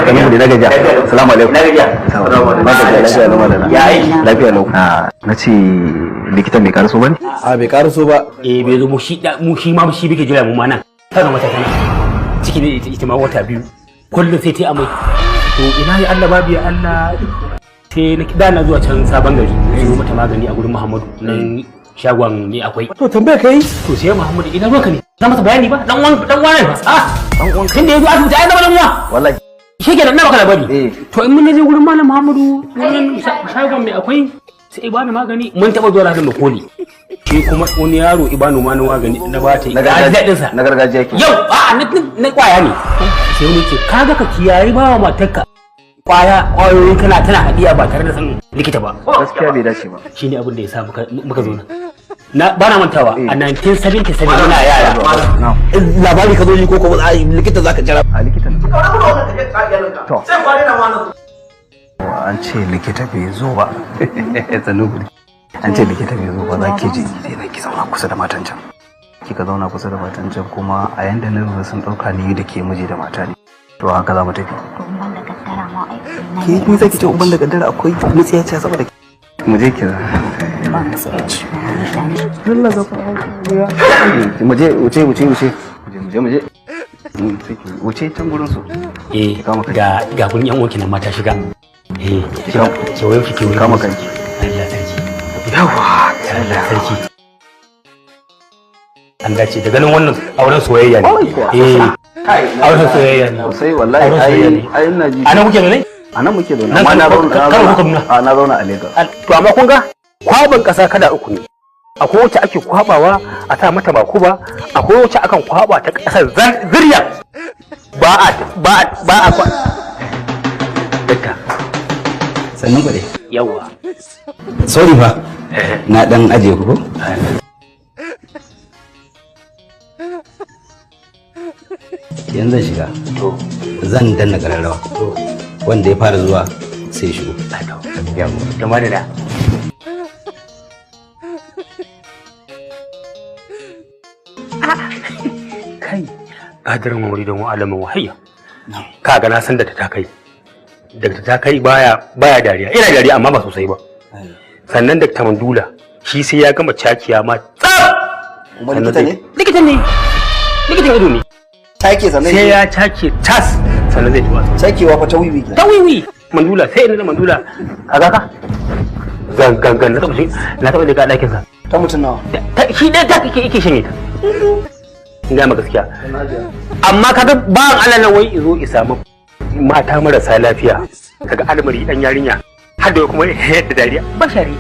Ganin mu da na gajiya. Assalamu alaikum. Na gajiya. Assalamu alaikum. Ya aiki? Lafiya lau. Na ce likitan bai karaso ba ne? A bai karaso ba. Eh, bai zo mu shi da mu shi ma shi bike jira mu ma nan. Kaga mata tana ciki ne ita ma wata 2. Kullum sai ta amai. To ina ya Allah babu ya Allah, sai na da na zuwa can sabon gari siyo mata magani a gurin Muhammadu nan shagon ne akwai. To tambaya kai. To sai Muhammadu ina ruwanka ne? Na masa bayani ba dan uwan dan uwan ba. Ah, Dan uwan. Tun da yazo asibiti ai zama dan uwa. Wallahi. Shi kenan na baka labari. Eh. To in mun je gurin Malam Muhammadu wurin shagon mai akwai sai ibani magani, mun taba zuwa Lahadin Makoli. Shi kuma wani yaro ibanu ma na magani na ba ta Na ya ji daɗin sa. Na gargajiya ke. Yau a'a na kwaya ne. Sai wani ce kaga ka kiyaye ba wa matarka kwaya kwayoyi kana tana hadiya ba tare da sanin likita ba. Gaskiya bai dace ba. Shine abin da ya sa muka zo nan. Na ba na mantawa a 1977 muna yara. Na'am. Labari ka zo yi ko ko likita zaka jira? A likita ne. To. An ce likita bai zo ba. Sannu guri. An ce likita bai zo ba, za ki je sai za ki zauna kusa da matan can. Kika zauna kusa da matan can kuma a yanda na lura sun ɗauka ni da ke miji da mata ne. To haka za mu tafi. To in ban da kaddara ma ai. Ke ni zaki ce uban da kaddara akwai mutsiya ce saboda Mu je ki. Ba mutsiyaci. Mu je, wuce wuce wuce. Mu je mu je. Sai ki wuce can gurin su. Eh, Kama kanki. ga gurin yan uwanki nan mata shiga. Eh, kewayo ki kewayo. Kama kanki. Allah sarki. Yawa. Allah sarki. An dace da ganin wannan auren soyayya ne. Eh, auren soyayya ne. Sosai wallahi. Auren soyayya Ai ne. ai ina ji. A nan kuke zaune? A nan muke zaune. Nan Amma na Kano- zauna na Kano kuka zauna nuna? a na zauna a Lagos. To amma kun ga kwaban ƙasa kala uku ne. Akwai wacce ake kwabawa a sa mata makuba, akwai wacce akan kwaba ta ƙasar zirya. Ba a kwa. Dakta. Sannan ku dai. Yawwa. Sorry fa, na dan ajiye ku ko? Yanzu zan shiga. To. Zan danna kararrawa. To. Wanda ya fara zuwa sai ya shigo. Yawwa. Da madada. Kai, kadirin wuri don alamin wahayya. Kaga na san da ta kai. Da ta kai baya dariya. Ina dariya amma ba sosai ba. Sannan Dr. Mandula shi sai ya gama cakiya ma tsaf. Kuma likita ne? Likita ne. Likitan ido ne. Take sannan Sai ya cake tas sannan zai tuwa. Cakewa fa ta wiwi ke. Ta wiwi. Mandula sai ina da Mandula. Kaga ka? Gangan na taba shi na taba daga ɗakin sa. Ta mutum nawa? Shi ɗaya ta kake yake shanye ta. In gaya ma gaskiya. Amma kaga bawan Allah nan wai izo i samu mata marasa lafiya. Kaga almari dan yarinya har da kuma yadda dariya. Bashari.